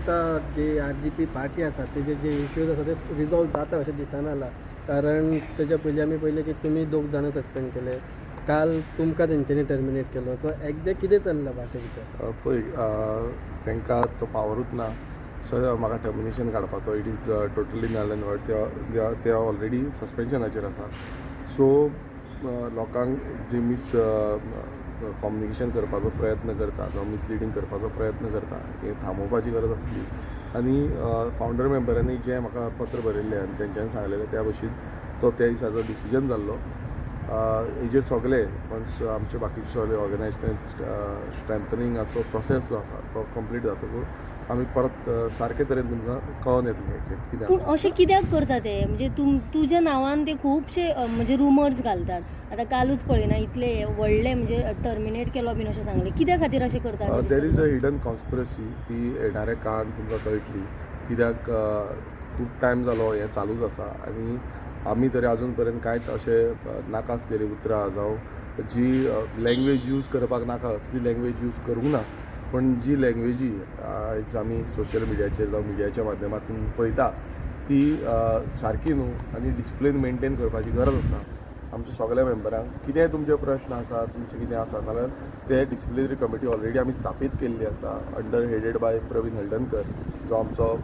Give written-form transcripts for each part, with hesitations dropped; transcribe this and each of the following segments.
आतां जी RGP party आसा तेजे जे इश्यूज आसा ते रिजॉल्व जाता अशें दिसना जाला, कारण तेच्या पयलीं आमी पळयलें की तुमी दोग जाणां सस्पेंड केले, काल तुमकां तेंच्यांनी टर्मिनेट केलो. सो एक्झॅक्ट कितें चल्लां पार्टी भितर? पळय, तांकां तो पावरूच ना सर म्हाका टर्मिनेशन काडपाचो. It is totally null and void. ते ते ऑलरेडी सस्पेन्शनाचेर आसा. सो लोकांक जी मीस कम्युनिकेशन करपाचो प्रयत्न करता जावं मिसलिडींग करपाचो प्रयत्न करता, हें थांबोवपाची गरज आसली. आनी फावंडर मेंबरांनी जें म्हाका पत्र बरयल्लें आनी तेंच्यांनी सांगलेलें त्या भशेन तो त्या दिसाचो डिसिजन जाल्लो. हेजेर सगळे वन्स आमचे बाकीचे सगळे ऑर्गनायजेशन स्ट्रेंथनिंगाचो प्रोसेस जो आसा तो कंप्लीट जातकूच आमी परत सारके तरेन तुमकां कळोन येतलें एक्झॅक्ट कितें पूण आसा. अशें कित्याक करता ते? म्हणजे तुज्या नांवान ते खुबशे म्हणजे रुमर्स घालतात. आतां कालूच पळयना, इतले व्हडले म्हणजे टर्मिनेट केलो बीन अशें सांगलें. कित्या खातीर अशें करता अशें There दिसता is a तुका? Hidden conspiracy. ती येणाऱ्या काळान तुमकां कळटली, कित्याक खूब टायम जालो हें चालूच आसा आनी आमी तरी अजून पर्यंत कांयच अशें नाका आसलेलीं उतरां जावं जी लँग्वेज यूज करपाक नाका असली लँग्वेज यूज करूंक ना. पूण जी लँग्वेजी आयज आमी सोशल मिडियाचेर जावं मिडियाच्या माध्यमातून पळयता ती सारकी न्हू आनी डिसिप्लीन मेनटेन करपाची गरज आसा आमच्या सगल्या मेंबरांक. कितेंय तुमचे प्रश्न आसा, तुमचें कितें आसा जाल्यार ते डिसिप्लिनरी कमिटी ऑलरेडी आमी स्थापीत केल्ली आसा, अंडर हेडेड बाय प्रवीण हळदणकर, जो आमचो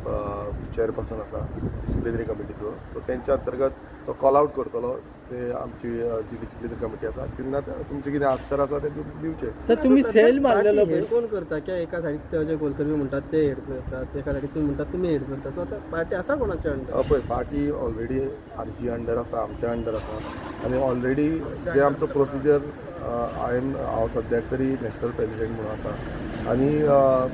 चेअरपर्सन आसा डिसिप्लिनरी कमिटीचो. सो तेंच्या अंतर्गत तो कॉल आवट करतलो. ते आमची जी डिसिप्लिनरी कमिटी आसा तेन्ना तुमचें कितें आन्सर आसा ते तुमी दिवचे. सर, तुम्ही सेल मारलेलो हेड कोण करता? कित्याक एका सायडीक ते अजय गोलकर बी म्हणटात ते हेड करतात, एका सायडीक तुमी म्हणटात तुमी हेड करता. सो आतां पार्टी आसा कोणाच्या अंडर? पळय, पार्टी ऑलरेडी आरजी अंडर आसा, आमच्या अंडर आसा आनी ऑलरेडी जे आमचो प्रोसिजर, हांवें हांव सद्याक तरी नॅशनल प्रेजिडेंट म्हणून आसा आनी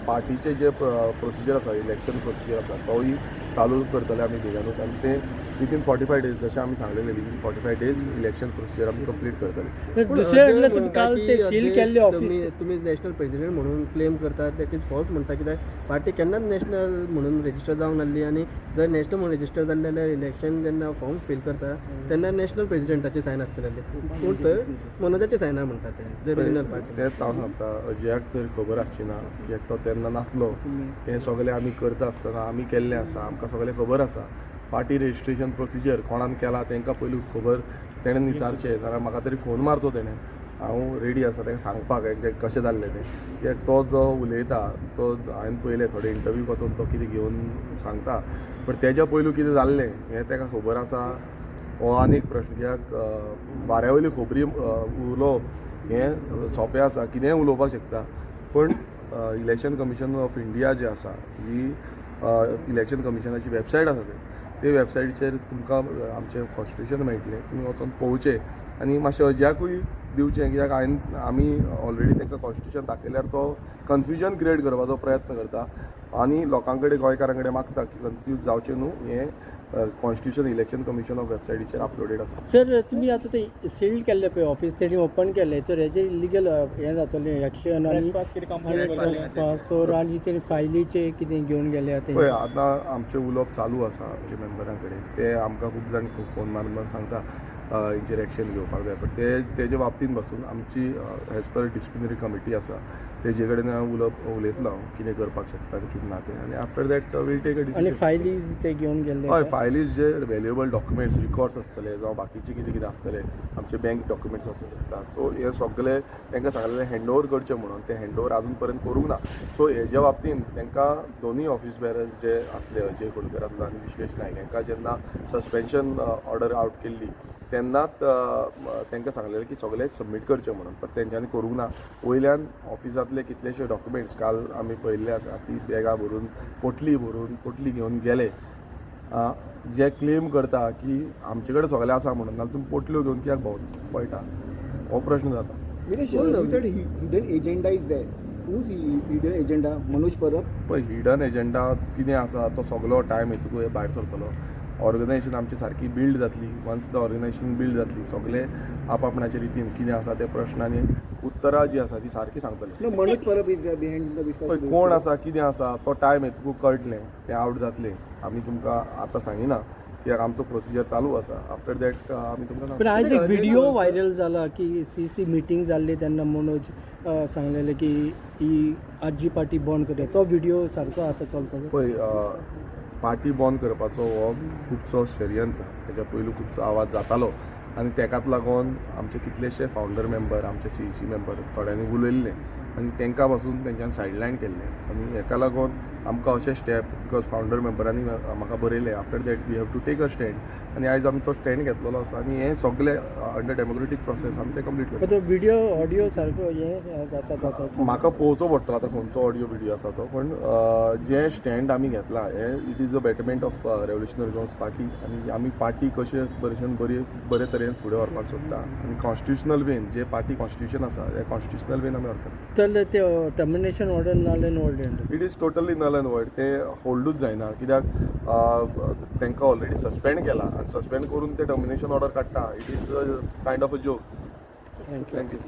पार्टीचे जे प्रोसिजर आसा, इलेक्शन प्रोसिजर आसा, तोय चालू करतले आमी बेगानूच आनी ते विथीन 45 डेज, जशें आमी सांगलेलें, within 45 days election procedure आमी कंप्लीट करतले. दुसरे म्हणल्यार तुम्ही काल ते सील केल्ले ऑफिस तुम्ही नॅशनल प्रेसिडेंट म्हणून क्लेम करतात, that is false म्हणटा. कित्याक पार्टी केन्नाच नॅशनल म्हणून रेजिस्टर जावंक नासली आनी जर नॅशनल म्हणून रेजिस्टर जाल्ले जाल्यार इलेक्शन जेन्ना फॉर्म फील करता तेन्ना नॅशनल प्रेसिडेंटाची सायन आसतली, पूण थंय मनोजाची सायना म्हणटा ते रिजनल पार्टी. तेंच हांव सांगता, अजयाक तर खबर आसची ना, कित्याक तो तेन्ना नासलो. हें सगळें आमी करता आसतना आमी केल्लें आसा, आमकां सगळें खबर आसा. पार्टी रजिस्ट्रेशन प्रोसिजर कोणान केला तांकां पयलू खबर, तेणें विचारचें, नाल्यार म्हाका तरी फोन मारचो तेणें. हांव रेडी आसा ताका सांगपाक एक्झॅक्ट कशें जाल्लें तें. कित्याक तो जो उलयता तो हांवें पळयलें, थोडे इंटरव्यू वचोन तो कितें घेवन सांगता, बट तेज्या पयलू कितें जाल्लें हें ताका खबर आसा हो आनी एक प्रश्न. कित्याक वाऱ्या वयली खबरी उलोवप हें सोंपें आसा, कितेंय उलोवपाक शकता. पूण इलेक्शन कमिशन ऑफ इंडिया जे आसा, जी इलेक्शन कमिशनाची वेबसायट आसा, ते ते वेबसायटीचेर तुमकां आमचें कॉन्स्टिट्युशन मेळटलें. तुमी वचोन पळोवचें आनी मातशें अजयाकूय दिवचें, कित्याक हांवें आमी ऑलरेडी तांकां कॉन्स्टिट्युशन दाखयल्यार तो कन्फ्युजन क्रिएट करपाचो प्रयत्न करता आनी लोकां कडेन, गोंयकारां कडेन मागता की कन्फ्यूज जावचें न्हू. हें कॉन्स्टिट्युशन इलेक्शन कमिशन ऑफ वेबसायटीचेर अपलोडेड आसा. सर, तुम्ही आता ते सील केल्ले पळय ऑफिस, तेणी ओपन केल्ले, तर हेजे इलिगल हें जातलें एक्शन आनी सो आनी ते फायलीचे कितें घेवन गेले ते? पळय, आतां आमचें उलोवप चालू आसा आमच्या मेंबरां कडेन. ते आमकां खूब जाण फोन मारून मारून सांगता हेंचेर एक्शन घेवपाक जाय. पण ते तेजे बाबतींत बसून आमची एज पर डिसिप्लिनरी कमिटी आसा, तेजे कडेन हांव उलोवप उलयतलो हांव कितें करपाक शकता आनी कितें ना तें आनी after that we'll take a आनी डिसिजन. फायलीज ते घेवन गेल्ले? हय, फायलीज जे व्हॅल्युएबल डॉक्युमेंट्स, रिकॉर्ड्स आसतले जावं बाकीचे कितें कितें आसतले, आमचे बँक डॉक्युमेंट्स आसूं शकता, सो हे सगळे तांकां सांगलेलें हँड ओवर करचें म्हणून. ते हँड ओवर अजून पर्यंत करूंक ना. सो हेज्या बाबतींत तांकां दोनूय ऑफिस बेरर्स जे आसले, अजय खोलकर आसलो आनी विश्वेश नायक, हांकां जेन्ना सस्पेन्शन ऑर्डर आउट केल्ली तेन्नाच तांकां सांगलेलें की सगळें सबमीट करचें म्हणून, पण तेंच्यांनी करूंक ना. वयल्यान ऑफिसांतले कितलेशे डॉक्युमेंट्स काल आमी पळयल्ले आसा, ती बॅगां भरून, पोटली भरून पोटली घेवन गेले. जे क्लेम करता की आमचे कडेन सगळें आसा म्हणून, नाल्यार तुमी पोटल्यो घेवन कित्याक भोंवता पळटा, हो प्रश्न जाता. Viresh, you said hidden agenda is there. Whose hidden agenda? Manoj Parab? पळय, हिडन एजंडा कितें आसा तो सगलो टायम येतकूच भायर सरतलो. ऑर्गनायजेशन आमची सारकी बिल्ड जातली. वन्स the organisation build जातली, सगळे आपआपणाचे रितीन कितें आसा ते प्रश्न आनी उत्तरां जी आसा ती सारकी सांगतले. No, Manoj Parab is there behind the पळय, कोण आसा, कितें आसा, तो टायम येतकूच कळटलें, तें आवट जातलें. आमी तुमकां आतां सांगिना. कित्याक आमचो प्रोसिजर चालू आसा. आफ्टर that आमी तुमकां पण सांगता. आयज एक व्हिडिओ व्हायरल जाला की सी सी मिटींग जाल्ली तेन्ना मनोज सांगलेले की ही आजी पार्टी बंद करया. तो व्हिडिओ सारको आतां चलता. पळय, पार्टी बंद करपाचो हो खुबसो षडयंत्र, हेच्या पयलू खुबसो आवाज जातालो आनी तेकाच लागून आमचे कितलेशे फावंडर मेंबर, आमचे सीईसी मेंबर थोड्यांनी उलयल्ले आनी तांकां पासून तेंच्यान सायडलायन केल्लें. आनी हेका लागून आमकां अशे स्टेप, because founder मेंबरांनी म्हाका बरयलें, after that we have to take a stand. आनी आयज आमी तो स्टँड घेतलेलो आसा आनी हें सगलें अंडर डेमोक्रेटीक प्रोसेस आमी तें कंप्लीट करता. पण तो व्हिडिओ ऑडिओ सारको हे जाता जाता. म्हाका पळोवचो पडटलो आतां खंयचो ऑडियो व्हिडियो आसा तो, पण जे स्टँड आमी घेतला हे it is a betterment of Revolutionary Goans Party. आनी आमी पार्टी कशे भशेन बरी बरे तरेन फुडें व्हरपाक सोदता आनी कॉन्स्टिट्युशनल वेन जे पार्टी कॉन्स्टिट्युशन आसा त्या कॉन्स्टिट्युशनल वेन आमी व्हरता. तर ते termination order null and void? It is totally null and void. ते होल्डूच जायना, कित्याक तांकां ऑलरेडी सस्पेंड केला आनी सस्पेंड करून ते टर्मिनेशन ऑर्डर काडटा. It is kind of a joke. Thank you. Thank you.